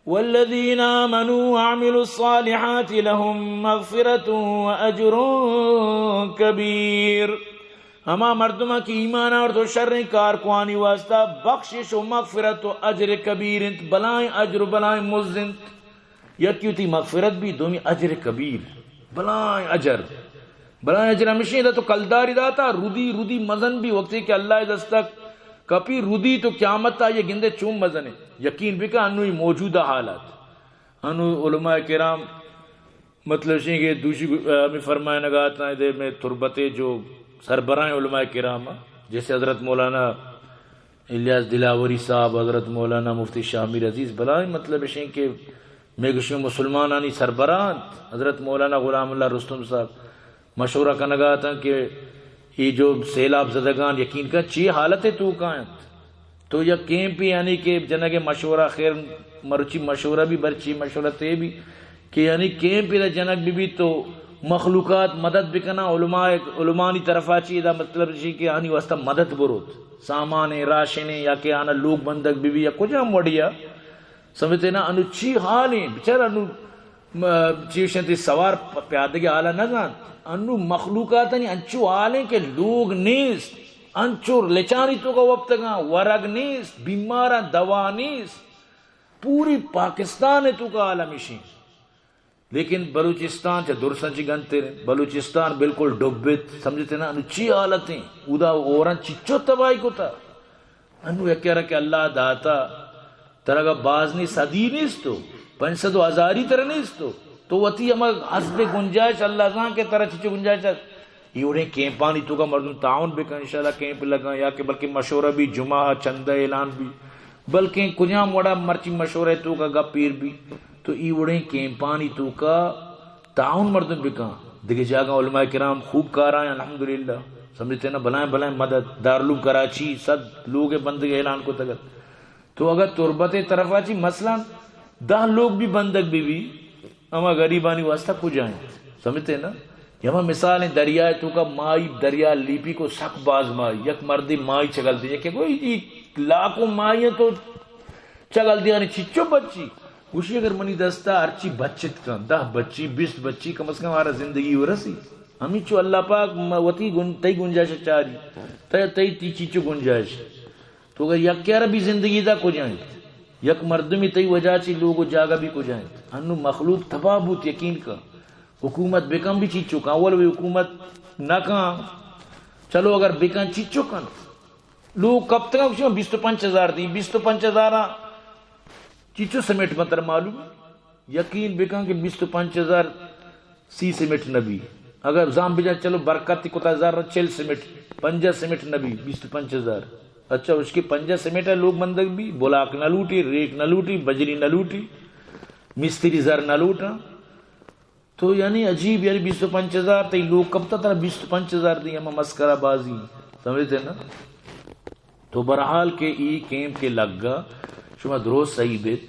والذین آمنوا وعملوا الصالحات لهم مغفرة واجر کبیر۔ ہما مردماں کہ ایمان آورت و شریں کار کو، آنی واسطہ بخشش و مغفرت و اجر کبیر انت، بلائیں اجر و بلائیں مزد انت۔ یکی وتی مغفرت بی، دومی اجر کبیر، بلائیں اجر۔ بلائیں اجر ہمیشیں، ادا تو کلداری داتا، رودی، رودی مزن بی، وقتی کہ اللہ دستا کپی رودی تو قیامت آئی گندے چون مزنے۔ یقین بکن انوی موجودہ حالات۔ انو علماء کرام مطلب شیں کہ دوشی گو-، ہمیں فرمائنگا اتاں دے میں تربتے جو سربراہیں علماء کرام، جیسے حضرت مولانا الیاس دلاوری صاحب، حضرت مولانا مفتی شاہ میر عزیز بلائیں، مطلب شیں کہ میں گشیں مسلمانانی سربراہ انت، حضرت مولانا غلام اللہ رستم صاحب مشورہ کنگا اتاں کہ یہ جو سیلاب زدگان یقین کن چی حالت توکا انت۔ تو یک کیمپے یعنی کہ جنگ مشورہ، خیر مرچی مشورہ بی، برچی مشورہ تے بی کہ یعنی کیمپے دا جنگ بی بی تو مخلوقات مدد بکنا، علماء، علمانی طرفا چی دا مطلب چی کہ آنی واسطہ مدد بروت، سامان، راشن یا کہ آنا لوگ بندگ بی بی یا کجام وڑیا سمجھتے نا، انو چی حال ہیں بچار انو م-، چیوشنتی سوار پ-، پیادگی حالا نہ زانت۔ انو مخلوقاتانی انچو حال ہیں کہ لوگ نیست، انچو لچانی توکا وپتگاں، ورگ نیست، بیماراں دوا نیست، پوری پاکستان توکا حال ہمیشیں۔ لیکن بلوچستان چہ درساں چی گنتر انت، بلوچستان بالکل ڈبت، سمجھتے نا، انو چی حالتیں، اودا اوران چچو تباہی کتا۔ انو یک یارا کہ اللہ داتا، ترا اگا باز نی صدی نیست تو، پنچ سد و ہزاری ترا نیست تو، تو وتی ہما حسب گنجائش، اللہ زان کہ ترا چچو گنجائش است۔ ای وڑیں کیمپانی توکا مردم تعاون بکن، انشاءاللہ کیمپ لگاں یا کہ بلکہ مشورہ بی، جمعہ چندہ اعلان بی، بلکہ کجام وڑا مرچی مشورہ توکا گپ ایر بی، تو ای وڑیں کیمپانی توکا تعاون مردم بکن۔ دگہ جاگہ علماء کرام خوب کار آئیں، الحمدللہ، سمجھتے نا، بلائیں بلائیں مدد، دارالعلوم کراچی صد لوگ بندگ اعلان کو تگت۔ تو اگر تربت طرفا چی مثلاً دہ لوگ بھی بندگ بھی بھی، اما غریبانی واسطہ کجا انت؟ سمجھتے نا؟ یہ ہما مثال ہیں، دریائے توکا مائی، دریا لیپی کو سک باز مائی، یک مردی مائی چگل دی، کہ کوئی جی لاکھوں مائی ہیں تو چگل دیانی چچو بچی۔ گوشی اگر منی دستا ہرچی بچت کن، دہ بچی، بیست بچی، کم از کم آرا زندگی ورسی۔ ہمیں چو اللہ پاک م-، وتی گن-، تئی گنجائش چاری، تئی، تئی تی چیچو گنجائش۔ تو اگر یک یار بھی زندگی دا کجا انت؟ یک مردمی تئی وجہ چی لوگ و جاگہ بھی کجا انت؟ انو مخلوق تباہ بوت، یقین کن۔ حکومت بکن بھی چیچو کن، اول بھی حکومت نہ کن۔ چلو اگر بکن چیچو کن۔ لوگ کپتگاں گوشی بیست و پنچ ہزار دی، بیست و پنچ ہزار چیچو سیمنٹ من ترا معلوم ہے؟ یقین بکن کہ بیست و پنچ ہزار سی سیمٹ نبی۔ اگر زان بجان چلو برکت کتا ہزار چل سیمٹ، پنجاہ سیمٹ نبی، بیست و پنچ ہزار۔ اچھا، اس کے پنجاہ سیمٹ ہے لوگ بندگ بھی، بلاک نہ لوٹی، ریک نہ لوٹی، بجری نہ لوٹی، مستری زر نہ لوٹا۔ تو یعنی عجیب، یعنی بیست و پنچ ہزار تئی لوگ کپتا، ترا بیست و پنچ ہزار دی، ہما مسکرا بازی، سمجھتے نا؟ تو بہرحال کہ ای کیمپ کے لگا، شما درست صحیح بیت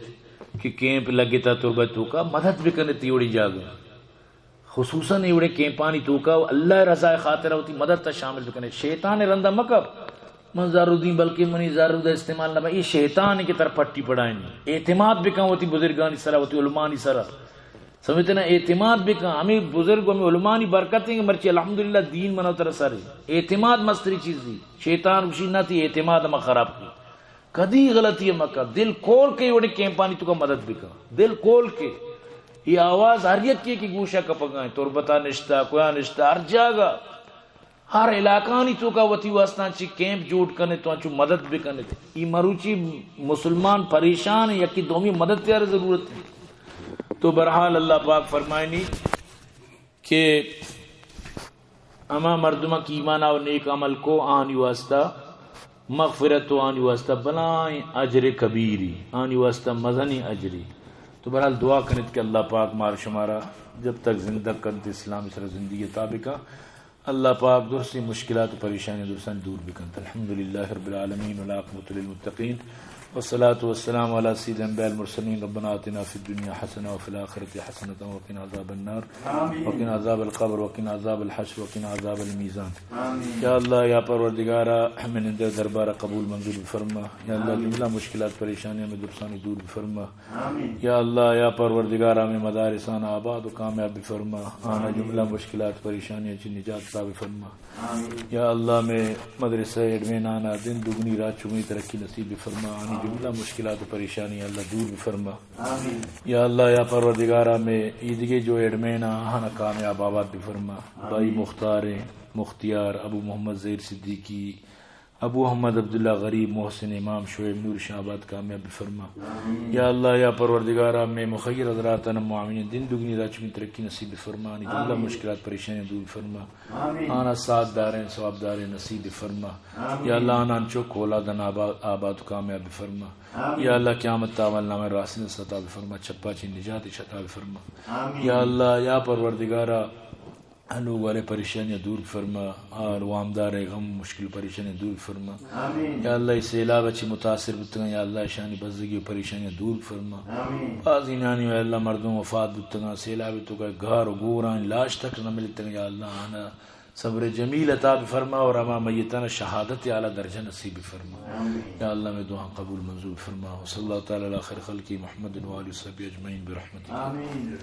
کہ کیمپ لگتا تربت توکا مدد بکنے تی وڑی جاگہ۔ خصوصاً ایوڑیں کیمپانی توکا و اللہ رضا خاطر وتی مدد تا شامل بکنے۔ شیطان رندا مکپ، من زر دیں بلکہ منی زر دا استعمال نہ با۔ یہ شیطان ہے کہ تر پٹی پڑائیں۔ اعتماد بکن وتی بزرگانی سرا، وتی علمانی سرا۔ سمجھتے نا؟ اعتماد بکن۔ ہمیں بزرگ و ہمیں علمانی برکت ہیں کہ مرچی الحمدللہ دین منا ترا سر ہے۔ اعتماد مستری چیز دی۔ شیطان گوشی نہ تی اعتماد ہما خراب کی۔ کدی غلطی مکن، دل کھول کے وڑے کیمپانی توکا مدد بکن، دل کھول کے۔ یہ آواز ہر یکی کہ گوشا کپگا ہیں، تربتا نشتا، کویا نشتا، ہر جاگہ، ہر علاقانی توکا وتی واسطہ چی کیمپ جوڑ کنے تو انچو مدد بکنے۔ ای مروچی مسلمان پریشان ہیں، یکی دومی مدد تیار ضرورت ہے۔ تو بہرحال اللہ پاک فرمائنی کہ ہما مردماں کہ ایمان و نیک عمل کو، آنی واسطہ مغفرت و آنی واسطہ بلائیں اجر کبیری، آنی واسطہ مزنیں اجری۔ تو بہرحال دعا کنت کہ اللہ پاک مار شمارا جب تک زندگ کنت اسلام سر زندگی عطا بکا۔ اللہ پاک درستی مشکلات و پریشانی درستان دور بکنت۔ الحمدللہ رب العالمین والعاقبۃ للمتقین۔ والصلاة والسلام على سيد الأنبياء المرسلين. ربنا آتنا في الدنيا حسنة وفي الآخرة حسنة وقنا عذاب النار. آمين. وقنا عذاب القبر وقنا عذاب الحشر وقنا عذاب الميزان. آمين. یا اللہ، یا پروردگارا، ہمیں نندے دربارا قبول منظور بفرما. یا اللہ، آمین. جملہ مشکلات پریشانیاں ہمیں درسانی دور بفرما. آمین. یا اللہ، یا پروردگارا، ہمیں مدارسان آباد و کامیاب بفرما. آنا آمین. جملہ مشکلات پریشانیاں چی نجات عطا بفرما. آمین. یا اللہ، مئے مدرسہ ایڈمین آنا دن دگنی رات چگنی ترقی نصیب بفرما. آنی آمین. جملہ مشکلات و پریشانی اللہ دور بفرما. آمین. یا اللہ، یا پروردگارا، مئے ایدگے جو ایڈمین آنا کامیاب آباد بفرما. آمین. بھائی مختار، مختیار، ابو محمد زہیر صدیقی، ابو احمد عبداللہ غریب، محسن امام، شعیب نور شاہ آباد کامیاب بفرما. آمین. یا اللہ، یا پروردگارا، مئے مخیر حضراتان معاونین دن دگنی رات چگنی ترقی نصیب بفرما. آنی جملہ آمین. مشکلات پریشانی دور فرما. آمین. آنا ساتھ دارین، ثواب دارین نصیب بفرما. آمین. یا اللہ، آنا انچو اولادان آباد، آباد و کامیاب بفرما. آمین. یا اللہ، قیامت تا اول نام راستین ستا بفرما، چپا چی نجات شتا بفرما. آمین. یا اللہ، یا پروردگارا، لوگ والے پریشانیاں دور بفرما، آر وامدار غم مشکل پریشانیاں دور بفرما. آمین. یا اللہ، اے سیلاب چی متاثر بوتگاں، یا اللہ، اشانی بزگی و پریشانیاں دور بفرما. آمین. بازینانی، یا اللہ، مردم وفات بوتگاں، سیلاب تو کہ گھر و گوران لاش تک نہ ملتگاں، یا اللہ، آنا صبر جمیل عطا بفرما اور ہما میتان شہادت اعلیٰ درجہ نصیب بفرما. آمین. یا اللہ، مئے دعا قبول منظور فرما. وصلی اللہ تعالی علی خیر خلقہ محمد و آلہ و صحبہ اجمعین برحمتک. آمین.